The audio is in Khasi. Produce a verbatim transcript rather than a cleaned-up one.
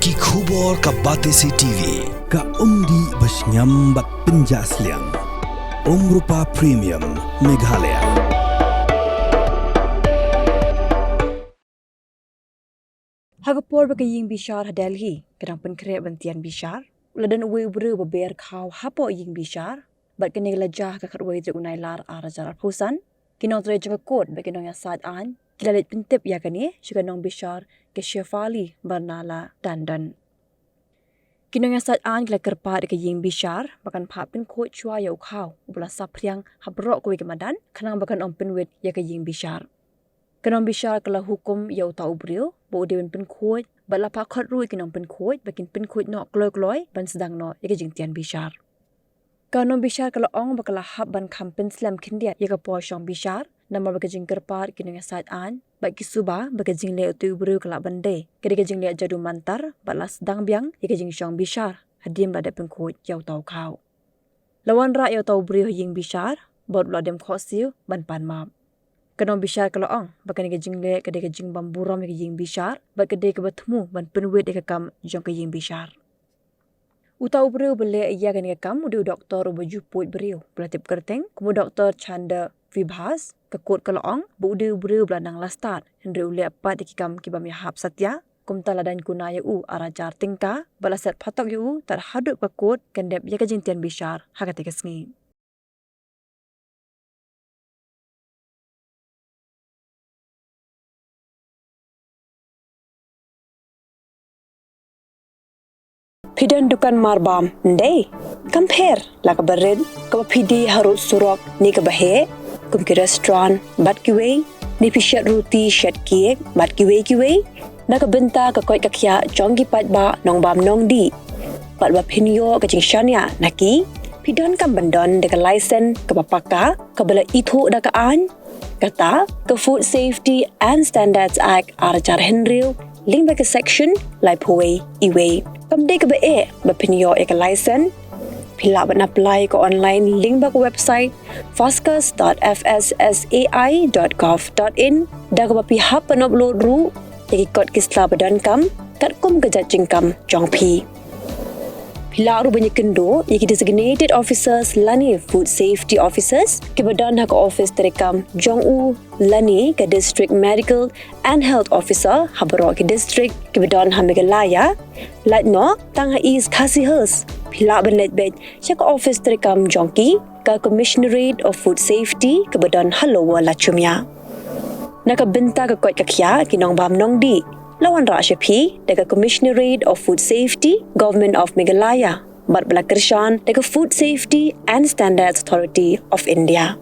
Ki khubor ka Batesi T V, ka umdih ba shngiam bad pynjah sliang. Umrupa Premium, Meghalaya. Ha ka por ba ka ïing bishar ha Delhi ka dang pynkhreh ban tian bishar, u la don uwei u briew ba ber khaw hapoh ïing bishar, bad kane ka la jia ha ka khatwei tarik u Nailar ar hajar arphew san. Ki nongtrei jong ka kot bad ki nongïasaid aiñ ki la leit pyntip ïa kane sha ka nongbishar ka Shefali Barnala Tandon. Ki nongïasaid aiñ ki la kyrpad ïa ka ïing bishar ba kan phah pynkhuid shuwa ïa u khaw uba la saphriang ha baroh kawei ka madan khnang ba kan ym pynwit ïa ka ïing bishar. Ka nongbishar ka la hukum ïa uta u briew ba u dei ban pynkhuid bad la phah khot ruh ïa ki nongpynkhuid ba kin pynkhuid noh kloi kloi ban sdang noh ïa ka jingtian bishar. Ka nongbishar ka la ong ba ka la hap ban kham pynslem khyndiat ïa ka por shong bishar namar ba ka jingkyrpad ki nongïasaid aiñ bad ki suba ba ka jingleh uta u briew ka lah ban dei ka dei ka jingleh jadu mantar bad la sdang biang ïa ka jingshong bishar hadien ba la dep pynkhuid ïa uta u khaw. La wanrah ïa uta u briew ha ïing bishar bad u la dem khohsiew ban pan map. Ka nongbishar ka la ong ba kane ka jingleh ka dei ka jingbym burom ïa ka ïing bishar bad ka dei kaba thmu ban pynwit ïa ka kam jong ka ïing bishar. Uta u briew ba leh ïa kane ka kam u dei u doktor uba ju puid briew ba la tip kyrteng kum u Doktor Chanda Vibhas. Ka kot ka la ong ba u dei u briew ba la nang la stad hynrei u leh pat ïa ki kam ki bym ïahap satia. Kumta la daiñ kuna ïa u ar hajar tyngka bad la set phatok ïa u tad haduh ka kot kan dep ïa ka jingtian bishar ha katei ka sngi. Phi don dukan marbam, ym dei? Kam pher la kaba rit, kaba phi die harud surok ne kaba heh, kum ki restaurant bad kiwei, ne phi shet ruti shet cake bad kiwei kiwei? Na ka bynta ka koit ka khiah jong ki paidbah nongbam nongdih bad ba phin ïoh ka jingshaniah na ki, phi donkam ban don da ka license kaba paka kaba la ithuh da ka aiñ, kata ka Food Safety and Standards Act ar hajar hynriew lyngba ka section laiphew wei E wei. Kam dei kaba eh ba phin ïoh ïa ka license. Phi lah ban apply ka online lyngba ka website fascus dot F S S A I dot gov dot in da kaba phi hap ban upload ruh ïa ki kot ki sla ba donkam katkum ka jait jingkam jong phi. Phi lah ruh ban ïakynduh ïa ki designated officers lane food safety officers kiba don ha ka office treikam jong u lane ka District Medical and Health Officer ha baroh ki district kiba don ha Meghalaya. Lait noh tang ha East Khasi Hills phi lah ban leit beit sha ka office treikam jong ki, ka Commissionerate of Food Safety kaba don ha Lower Lachumia. Na ka bynta ka koit ka khiah ki nongbam nongdih, la wanrah sha phi da ka Commissionerate of Food Safety, Government of Meghalaya bad ba la kyrshan da ka Food Safety and Standards Authority of India.